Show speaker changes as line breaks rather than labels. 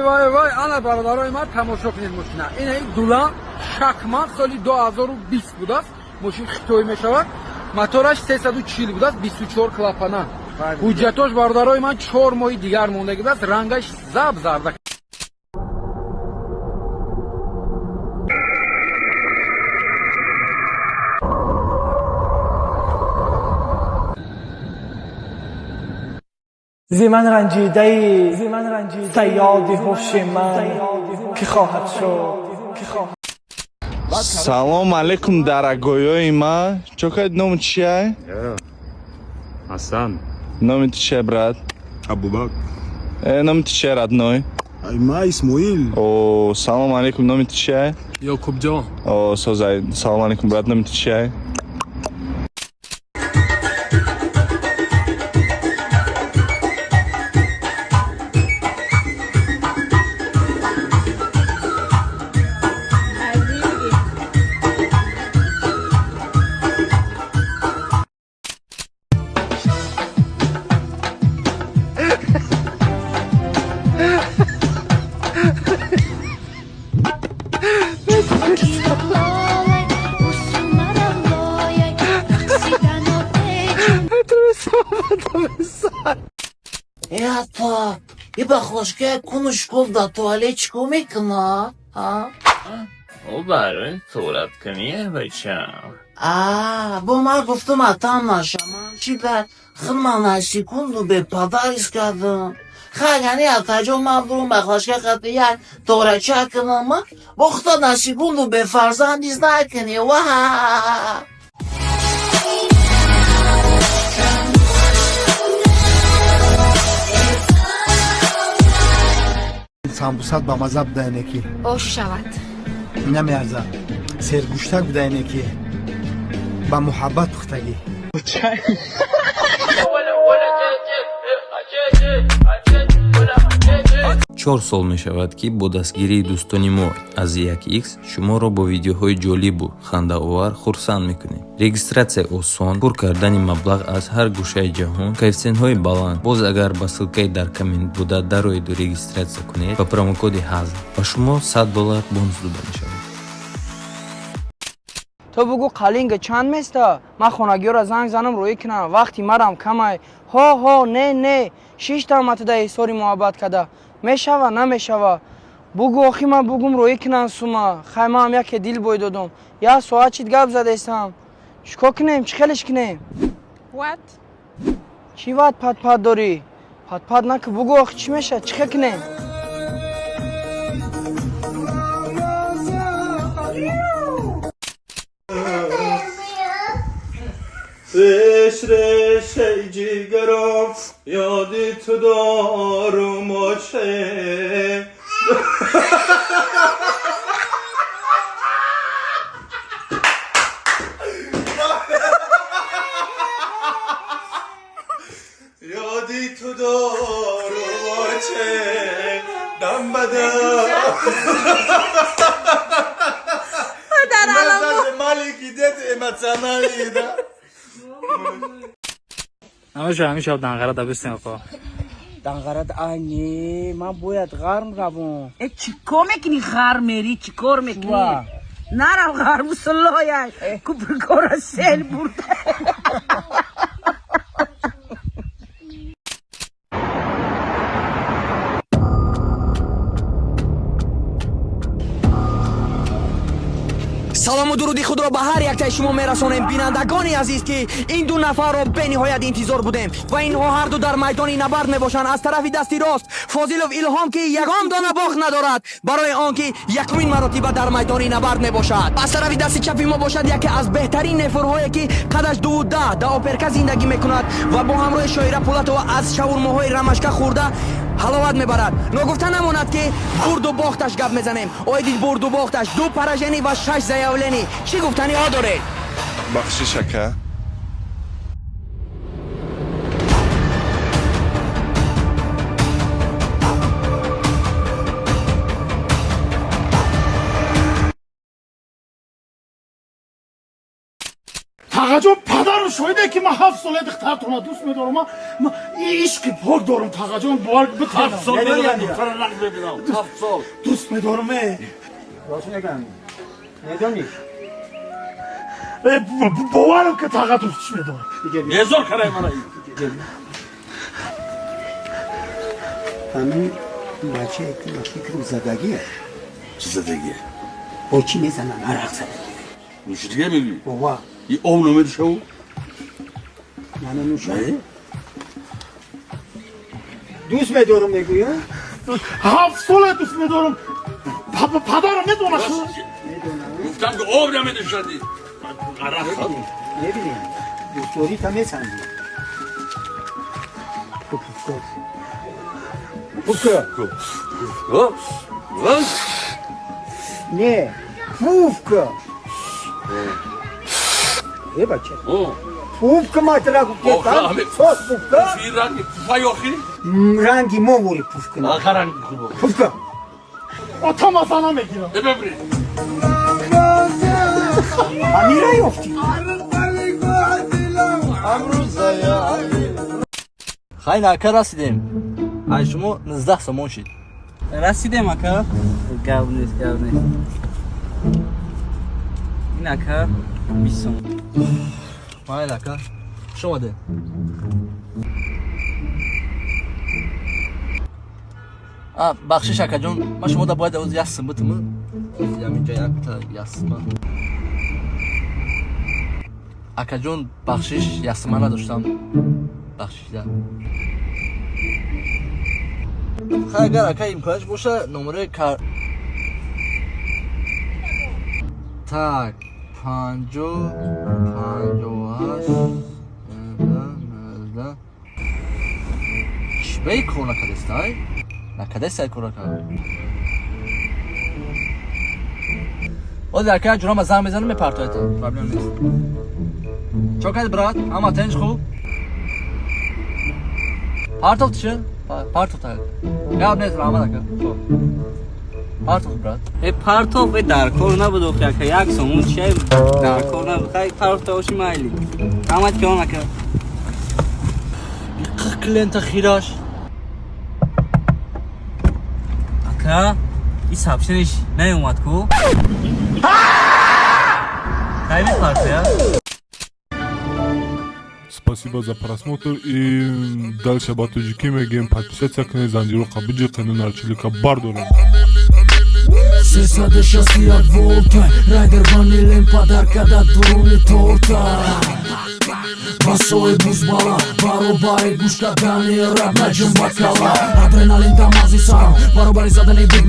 Вай вай, ана бародарои ман, тамошо кунед мошина. Ина дула шакман, соли 2020 будааст. Мошин хитоӣ мешавад. Мотораш 340 будааст, 24 клапана. Ҳуҷҷатош, бародарои ман, 4 моҳи дигар мондагӣ будааст, рангаш заб зарда.
Зи ман ранҷидаи саёди ҳуши ман ки хоҳад шуд, ки хоҳад.
Салом алейкум, дорогой ма. Чо кайд, номи чия?
Ҳасан.
Номи ту чия, брат?
Абубакр.
Номи ту чия, родной?
Ма Исмоил.
О, салом алейкум, номи ту чия?
Ёкубҷон.
О, созай. Салом алейкум, брат, номи ту чия?
Э, апа, и бахлашка куну школ да туалет чико мекуна? А?
Ӯ барои сураткуние, бачам.
А, бо ман гуфтум, атам нашаман чи дар хидма на секунду бепадарис кардам. Хай, яъне атаҷон, ман бурум бахлашка қати як торача кунам, а? Бо худо на секунду бефарзандиз накунӣ. Ва!
Самбусат ба маза будаине ки.
Ош шавад.
Намеарзад, сергӯштак будаине ки, ба муҳаббат пухтагӣ.
4 сол мешавад, ки бо дастгирии дӯстони мо аз 1x шуморо бо видеоҳои ҷолибу хандаовар хурсанд мекунем. Регистратсия осон, пур кардани маблағ аз ҳар гӯшаи ҷаҳон, коэффисиентҳои баланд. Боз агар ба ссылкаи дар коммент буда дароеду регистратсия кунед, ба промокоди ҳазл ба шумо 100 доллар бонус дода мешавад.
Ту бугӯ, қалинга чанд места? Ман хонагиёра занг занам, рӯӣ кунам, вақти марам камай. Ҳо ҳо, не не, шиштам атуда эҳсори муҳаббат када мешава, намешава, бугӯ. Охи ман бугум, рӯӣ кунам сума. Хай, маам яке дил бой додум, як соат чит гап задаистам. Чӣ кор кунем, чӣ хелеш кунем?
What?
Чӣ ват патпат дорӣ? Патпат наку, бугӯ, охи чӣ мешавад, чӣ хел кунем?
Реш ҷигарам, ёди ту дорум, оче. Ёди ту дорум, оче, дам ба дам. Даже маленький дети эмоциональные, да?
Намеша ҳамин шаб данғара да бистем, оқо.
Данғарад ане, ман бояд ғарм равом.
Э, чӣ кор мекунӣ, ғар мери, чӣ кор мекунӣ? Нарав ғар, мусаллоя куприкора сел бурда.
Салому дуруди худро ба ҳар яктаи шумо мерасонем, бинандагони азиз, ки ин ду нафарро бениҳоят интизор будем ва инҳо ҳарду дар майдони набард мебошанд. Аз тарафи дасти рост Фозилов Илҳом, ки ягон дона бохт надорад, барои он ки якумин маротиба дар майдони набард мебошад. Аз тарафи дасти чапи мо бошад яке аз беҳтарин нефурҳое, ки қадаш 2,10, дар оперка зиндагӣ мекунад ва бо ҳамроҳи Шоира Пулатова аз шаурмоҳои Рамашка хӯрда ҳаловат мебарад. Ногуфта намонад, ки бурду бохташ гап мезанем. Оиди бурду бохташ: ду поражение ва шаш заявление. Чӣ гуфтаниҳо доред?
Бахшиш, ака.
Тағаҷон, падару шоҳиде, ки ман 7 сола духтартона дӯст медорам. Ман ишқи пок дорам, тағаҷон, бовар.
7 сол духтара нағз мебинам, 7 сол.
Дӯст медорам, э.
Рост мегам, медонӣ?
Боварам ки, таға, дӯстш медорам.
Безор карай мана.
Ҳамин бачае ки ба фикрам задагие.
Чӣ задагие?
Бо чӣ мезанам, арақ задагие.
Нӯшидига мегӯӣ?
Бова.
И об намедушаву?
Нананӯша. Дӯст медорам мегӯя.
7 сола дӯст медорам, падарам медонад.
Гуфтам ки об намедушадӣ, арақ.
Мебинем, дӯстдорита месанҷӣ. Пуфка, пуфка. Не, пуфка, э, бача, пуфка матра гуфтетам, сос пуфка.
Ранги пуфа ёхи.
Ранги мо вори пуфка.
Ранги хуб.
Пуфка.
Ата, масала мегирам.
Бибри.
Амира ёфтӣ.
Хайр, ака, расидем. Ай шумо 19 сомон шид.
Расидем, ака, гап нест, гап нест. Ин, ака, 20 сомон.
Майли, ака, хуш омадед. А, бахшиш, акаҷон, ман шумо да бояд оз як сим битиму ҳаминҷа якта ясма. Акаҷон, бахшиш, ясма надоштам, бахшида. Хай, агар, ака, имконаш боша, номерои кар так 50 58 19. Чӣ ба и кор накардестай? Накардестай, кор накард. Ози, ака, ҷурома занг мезанам, мепартоятам, проблем нест. Чо карди, брат? Ҳама тинч, хуб? Партофт чи? Партофт, гап нест, раҳмат, ака. Хуб, партофт, брат.
Э, партоф, э, дар кор набуд охи, ака, 1 сомон чиай дар кор набуд. Хай, партофта боши, майли, раҳмат киён, ака.
Клиента хираш.
Ака, и сообщение ш наёмад ку? Кай мепартоя?
Спасибо за просмотр и дальше ба тоҷикӣ мегӯем: подписаться кунед, занҷироқа биҷиқену нарчилика бардорем.
361 волта райдер ванилем падарка да дуруни торта. Басои бузбала баробари гӯш кардани раб наҷум бакала. Адреналин да мағзи сарам баробари задани бит.